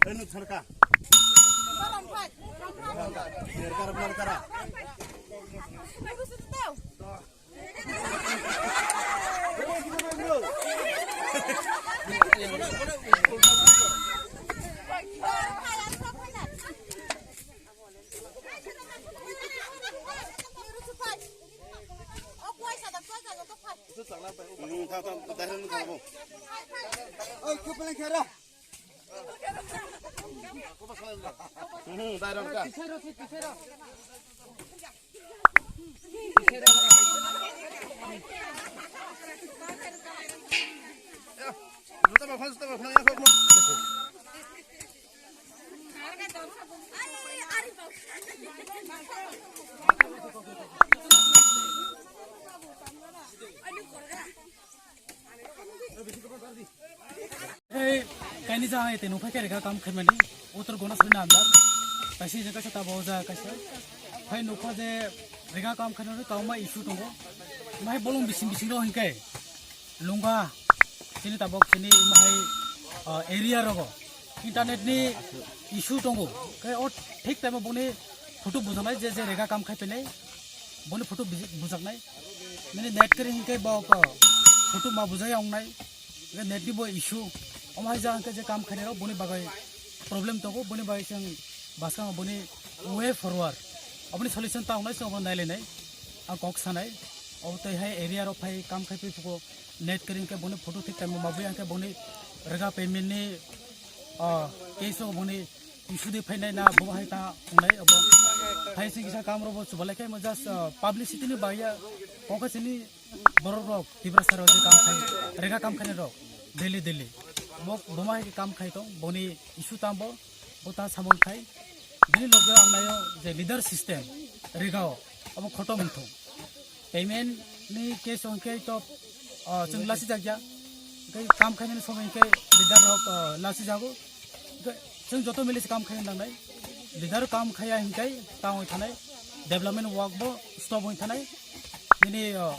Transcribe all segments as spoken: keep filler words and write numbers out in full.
Enu chharka. Nerkara, nerkara. Ei, kaini jang ai tei nukphai khe rega kam khaimani, utor gona suri na andar. Kaisa je kaisa tabo ja kaisa. Phai nukha je rega kam khainani kauma issue tongo. Mai bolong bising bising ro hinkai. Lungga, chini tabok chini mahai, ah, area rogo internet ni issue tongo. Khe o thik time o boni photo bujaknai je, je rega kam khai phainai, boni photo biji-, bujaknai. Nini net kering hinkhe bo, ah, photo ma bujai ongnai. Khe net ni bo issue. Omo hai jang khe je kam khainai rok boni bagwi problem tongo, boni bagwi chwng bwskango boni way forward. Oboni solution ta ongnai chwng obo nailainai. Ang kok sanai. Obo tei hai area rok phai kam khai phi phugo. Net kering khe boni photo thik time ma bui ang khe boni rega payment ni, ah, case o boni issue de phainai na bo hai ta wngnai abo. Hai sing kisa kam robo chubalai khe mo just, ah, publicity ni bagya kokha sini borok rok Tiprasa rok je kam khai rega kam khai rok daily daily. Bo, bo ma hai kam khai tong boni issue tam bo, bo ta samung khai. Bini loge ang nayo je leader system rega o abo khotom wngthung. Payment ni case hwnkhe to, ah, chwng lasi jakya. Hwnkhe kam khainani somoi hwnkhe leader rok, ah, lasi jago. Hwnkhe chwng joto mili se kam khaina nangnai. Leader kam khaya hinkai tangwi thanai. Development work bo stop wng thanai. Nini, ah,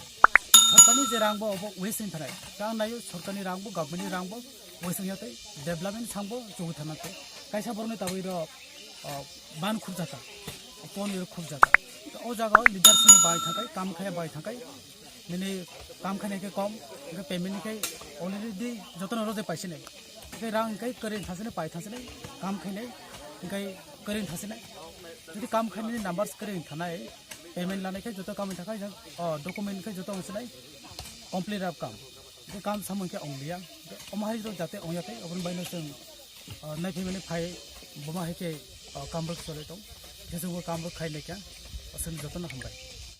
sorkarni je rang bo obo waste wng thanai. Tang nayo sorkarni rang bo, government ni rang bo waste wng ya tei development sang bo chugwi thana tei. Kaisa borokni tabwi rok ah, ban khurjaka, pon rok khurjaka. O jaga o leadership ni bai thangkai, kam khai bai thangkai, nini kam khainai khe kom, hwnkhe payment ni khe already jotono rojai paisinai. Hwnkhe rang hwnkhe kwrwi thasinai, pai thasinai, kam khainai, hwnkhe kwrwi thasinai. Jodi kam khainani numbers kwrwi thanai, payment lanai khe joto kam thangkai, oh, document khe joto wngsinai, complete rap kam. Hwnkhe kam samung khe onglia. Omo hai rok jate ongya tei, oboni baino chwng ah, naiphimani phai boma hai khe, ah, kamrok chole tong. Khe chwngbo kamrok khai laikha. Aswkni jotono hambai.